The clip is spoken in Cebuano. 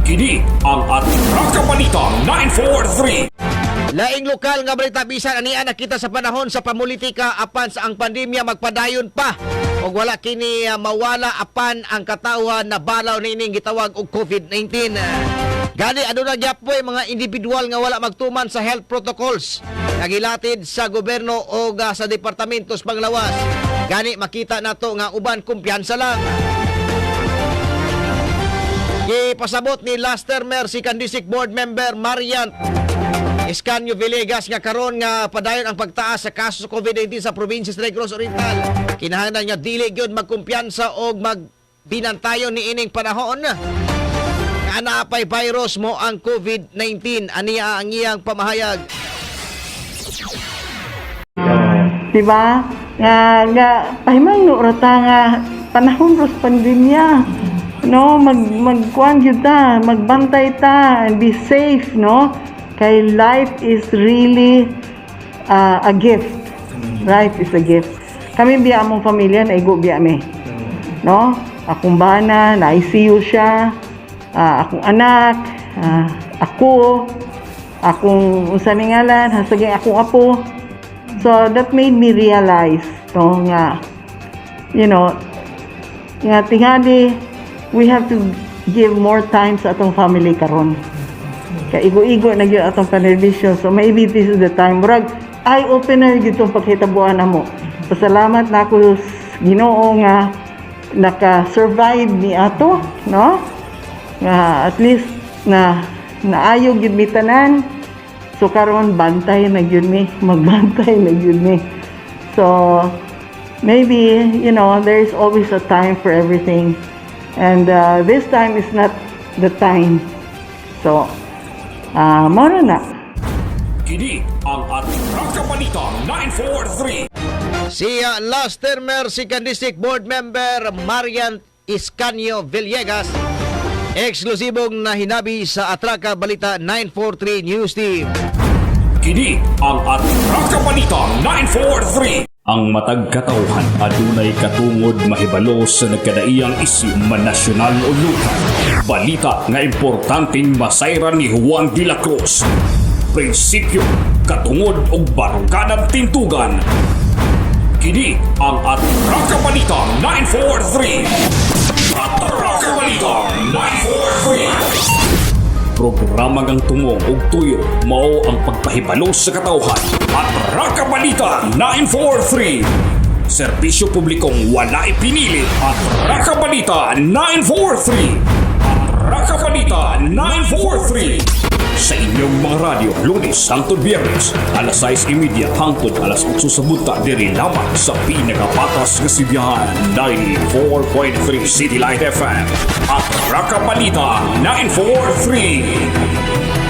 Kini ang Atraka Balita 943. Laing lokal nga balita, bisan ania nakita sa panahon sa pamulitika, apan sa ang pandemya magpadayon pa ug wala kini mawala apan ang katawhan na balaw niining gitawag og COVID-19. Gani aduna gyapoy mga individual nga wala magtuman sa health protocols nga gilatid sa gobyerno o sa departamento sa panglawas. Gani makita nato nga uban kumpiyansa lang. Gipasabot ni last termer si District Board Member Marian Escanio Villegas nga karon nga padayon ang pagtaas sa kaso sa COVID-19 sa probinsya sa Negros Oriental, kinahanglan nga dili gyud magkumpiyansa og magbinantayon ni ining panahon nga naapay virus mo ang COVID-19. Aniya ang iyang pamahayag. Di ba? Nga pahimangno ra ta nga panahon ros pandemya. No, magkuan gyud ta, magbantay ta and be safe, no? Kay life is really a gift. Life is a gift. Kami biya, among pamilya naigo biya mi. No? Akong bana, na ICU siya. Akong anak, ako, akong unsa ni ngalan, hasaging akong apo. So that made me realize, no, nga nga tingali we have to give more time sa atong family karon. Kay igo-igo na gyud atong panerbisyo. So maybe this is the time. Murag eye opener gyud tong paghitabuan namo. Pasalamat na ako sa Ginoo nga naka-survive ni ato, no? Nga at least na naayo gyud mi tanan. So karon bantay na gyud mi, magbantay na gyud mi. So maybe there is always a time for everything. And this time is not the time. So mao na. Kini ang Atraka Balita 943. Si last termer si District Board Member Marian Escanio Villegas, eksklusibong nahinabi sa Atraka Balita 943 News Team. Kini ang Atraka Balita 943. Ang matag katawhan adunay katungod mahibalo sa nagkadaiyang isyu, man nasyonal o lokal. Balita nga importanteng masayran ni Juan de la Cruz. Prinsipyo, katungod ug barukadang tintugan. Kini ang Atraka Balita 943. Atraka Balita 943. Programa ngang tumong ug tuyo mao ang pagpahibalo sa katawhan. Atraka Balita 943. Serbisyo publikong walay pinili. Atraka Balita 943. Atraka Balita 943. Sa inyong mga radyo, Lunes hangtod Biyernes, alas 6:30 hangtod alas 8 sa buntag, diri lamang sa pinakapatas nga sibihan, 94.3 City Light FM. Atraka Balita 943.